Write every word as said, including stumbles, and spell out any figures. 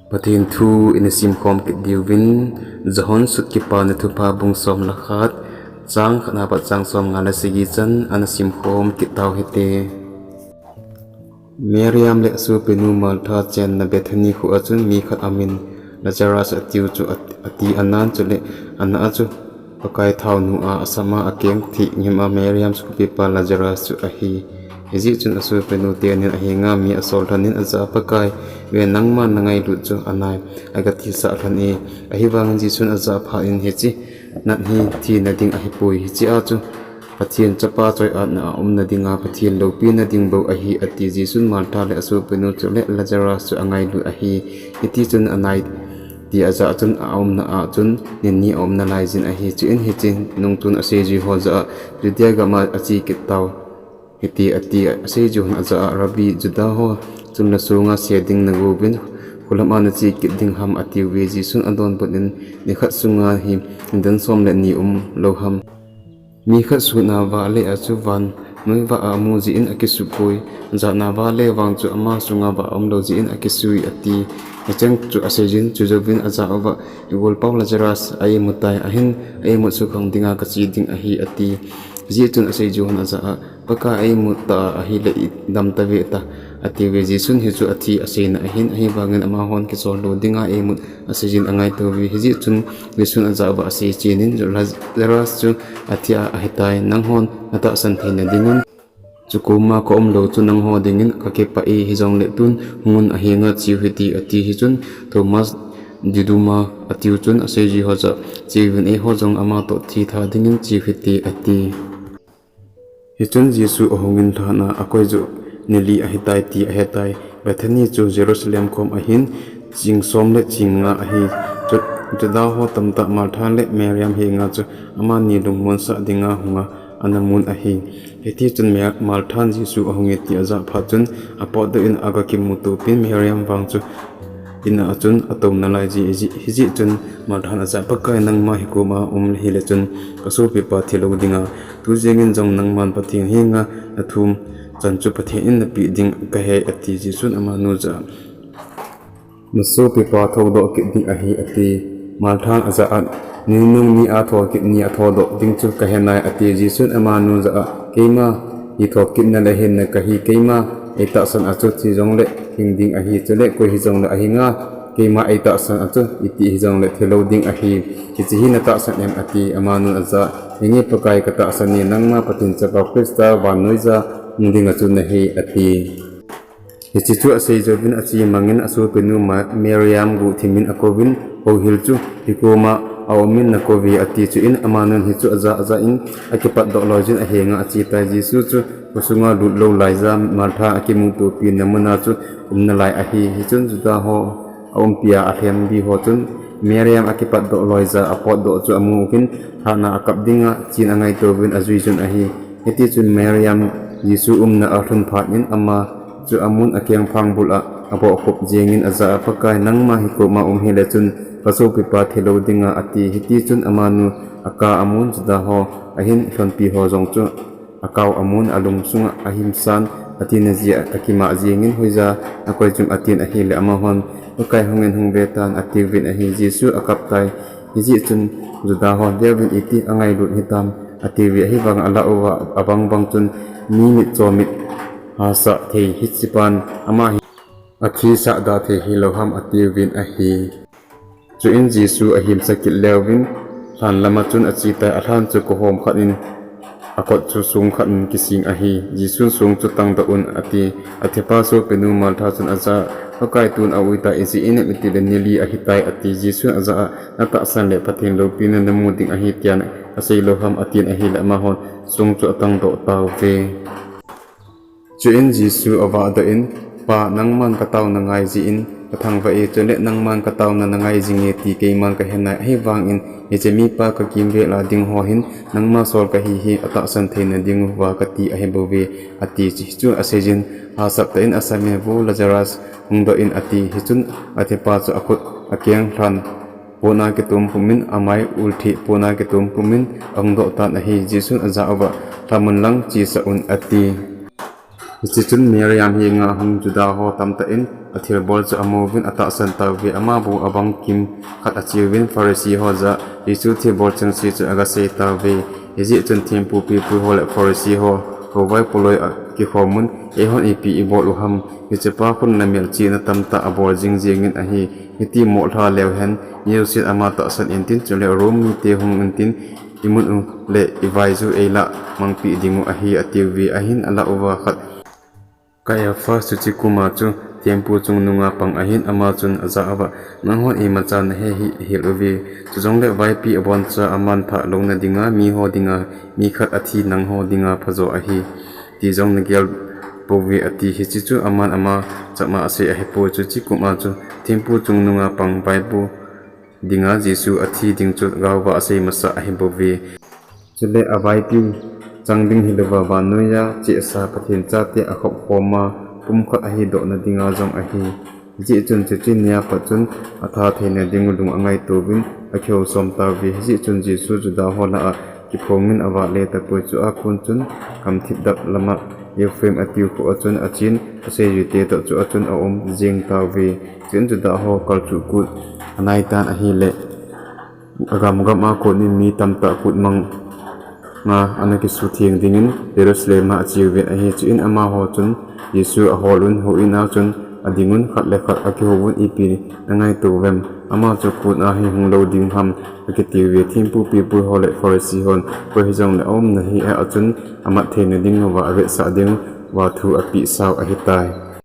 Pathen thu ina simkhom kit diuvin, John sut Kipana Thupha bung som le khat, chang khat apat chang som nga le sagi chan ana simkhom kit tau hite. Mariam le asopinu Martha chenna Bethany khoa chun mi khat amin Lazarus atiu chu ati, ati anan chule ana a chu Pakai thaonu a asama akeng thih ngim a Mariam sopipa Lazarus chu ahi. Hijeh chun asopinu tenin ahenga mi asol lhonin ajah a Pakai ve nangma nangailut chu anai aga tisah lhon e. Ahivangin Jesun ajah phat in hiche nat hi thina ding ahipoi. Hiche a chu Pathen chapa choi-atna a umna dinga Pathen loupina ding bou ahi ati. Jesun Martha le asopinu chule Lazarus chu angailut ahi. Hiti chun anai ti ajah chun aumna a chun ni ni aum nalaijin ahi. Chuin hiche nungchun aseijui ho jah a Judea gam a ache kit tau hite ati. Aseijui hon ajah a Rabbi, Juda ho chungnung sunga se ding nagouvin kholam a nache kit ding ham atiuve. Jesun adonbut in nikhat sunga hi nidan som le ni umlou ham. Mi khat sutna vahle a chu vannoi vah a amu jeh in akisupoi, jahna vahle vang chu ama sunga vah aumlou jeh in akisui ati. Hicheng chu aseijin chujouvin ajah uva igolpau Lazarus a-imu tai ahin a-imut sukhang dinga kache ding ahi ati. Hijeh chun aseijui hon ajah a Pakai a-imut ta ahile idam tave ta atiuve. Jesun hichu athi aseina ahin ahivangin amahon kisol lou dinga a-imut aseijin angaitouve. Hijeh chun Jesun ajah uva aseichenin Lazarus chu athi a ahitai, nanghon natahsan theina dingun chukoma kaumlou chu nangho dingin kakipah e, hijongle tun hungun ahenga cheu hite ati. Hichun Thomas Didymu atiu chun aseijui ho jah a cheuvin eiho jong amatoh thi tha dingin cheu hite ati. Hichun Jesu ahungin lhan a akoijoh nili ahitai ti ahetai. Bethany chu Jerusalem kom ahin ching som le ching nga ahi. Juda ho tamtah Martha le Mariam henga chu amani lungmonsah dinga hunga ana mun ahi. Hitichun Marthan Jesu ahunge ti ajah phat chun apotdoh in aga kimutopin Mariam vang chu in a chun atou nalaije. Hijeh chun Marthan ajah a Pakai nangma hikoma um hile chun kasopipa thilou dinga, tujengin jong nangman Pathen henga nathum chan chu Pathen in napeh ding kahe ati. Jesun amanu jah a nasopipa thoudoh kit ding ahi ati. Marthan ajah a ninunung ni a thokit ni a thoudoh ding chu kahenai ati. Jesun amanu jah a keima hi thokitna le hinna kahi, keima eitahsan a chu thi jongle hing ding ahi, chule koi hijongle ahinga keima eitahsan a chu iti hijongle thilou ding ahi. Hiche hi natahsan em ati. Amanun ajah a hinge Pakai katahsan e, nangma Pathen chapa Christa vannoija hung dinga chu nahi ati. Hiche chu aseijouvin ache mangin asopinu Mariam guhthimin akouvin, houhil chu hikoma aumin nakouve ati. Chuin amanun hichu ajah ajah in akipatdoh loijin ahenga achetai. Jesu chu khosunga lut lou laija Martha akimutopina muna chu um nalai ahi. Hichun Juda ho aumpia alhembi ho chun Mariam akipatdoh loija apotdoh chu amu uvin lhan a akap dinga chen angaitouvin ajuijun ahi. Hitichun Mariam Jesu umna alhun phat in ama chu amun akengphang bul a abohkhup jengin ajah a Pakai nangma hikoma um hile chun kasopipa thilou dinga ati. Hitichun amanu akah amun Juda ho ahin lhonpi ho jong chu akah amun alungsunga ahimsan atina jeh a akimah jengin hoija nakoijum atin ahile amahon Pakai hungin hung vetan atiuvin ahi. Jesu akaptai. Hijeh chun Juda hon veuvin iti angailut hitam atiuve, ahivang alah uva abangbang chun mi mitcho mit hahsa thei hichepan ama hi athisah da thei hilou ham atiuvin ahi. Chuin Jesu ahimsa kit leuvin lhan lama chun achetai, alhan chu kihom khat in akot chu song khat in kising ahi. Jesun song chu tangdoh un ati. Athepa sopinu Martha chun ajah a Pakai tun auita ijeh inem itile nili ahitai ati. Jesun ajah a natahsan le Pathen loupina namu ding ahi tia asei lou ham atin ahile amahon song chu atangdoh tauve. Chuin Jesu avahdoh in, Pa, nangman kataona ngai jeh in kathangvah e, chule nangman kataona nangai jinge ti keiman kahenai, ahivangin hiche mipa kakimvel a ding ho hin nangma sol kahi hi atahsan theina dinguva kati ahibouve ati. Hichu aseijin hahsat tah in asamin, Vo Lazarus, hungdoh in ati. Hichun athepa chu akhut akeng lhan pona kitom pumin amai ultheh pona kitom pumin ahungdoh tan ahi. Jesun ajah uva, Lhamun lang chesah un ati. Hiche chun Miriam henga ahung Juda ho tamtah in athilbol chu amu uvin atahsan tauve, ama bou abang kim khat ache uvin Pharisee ho jah a Jesu thilbol chengse chu agasei tauve. Hijeh chun thempu pipu ho le Pharisee ho, hovai poloi a kikhom un, eihon ipi ibol u ham, hichepa khun le melchihna tamtah abol jing jeng in ahi. Hiti mo lha leu hen, ni jousen ama tahsan intin, chule Rome mite hung intin, imun u le ivaiju eilah mangpeh dingu ahi, atiuve. Ahin alah uva khat Caiaphas chuche kuma chu thempu chungnunga pang ahin, ama chun ajah uva, nanghon imacha nahe hih hel uve. Chujongle vaipi aboncha amanthah louna dinga, miho dinga mi khat athi nangho dinga phajo ahi, ti jong nagel pouve, ati. Hiche chu aman ama chama asei ahipoi. Chuche kuma chu thempu chungnunga pang vaipo dinga Jesu athi ding chu gaova asei masa ahibouve. Chule avaipiu chang ding hilouva vannoiya chehsa Pathen chate akhop khoma pumkhat ahidohna dinga jong ahi. Hijeh chun chuche nia pat chun atha theina dingu lung angaitouvin akihousom tauve. Hijeh chun Jesu Juda ho lah a kiphongin avahle tapoi. Chua kon chun gamthip dap lama Ephraim atiu kho a chun achen, aseijui te toh chua chun aum jeng tauve. Chuin Juda ho kalchuh kut anaitan ahile, agam gam a konin mi tamtah kut manga ana kisutheng dingin Jerusalem a acheuvin ahi. Chuin amaho chun Jesu aholun, houin a chun adingun, khat le khat akihouvun, ipi nangaitouvem? Ama chu kut a hi hunglou ding ham, akitiuve. Thempu pipu ho le Pharisee hon koi hijongle aumna hi a chun amat theina dinguva avetsah dinguva thu apeh sao ahitai.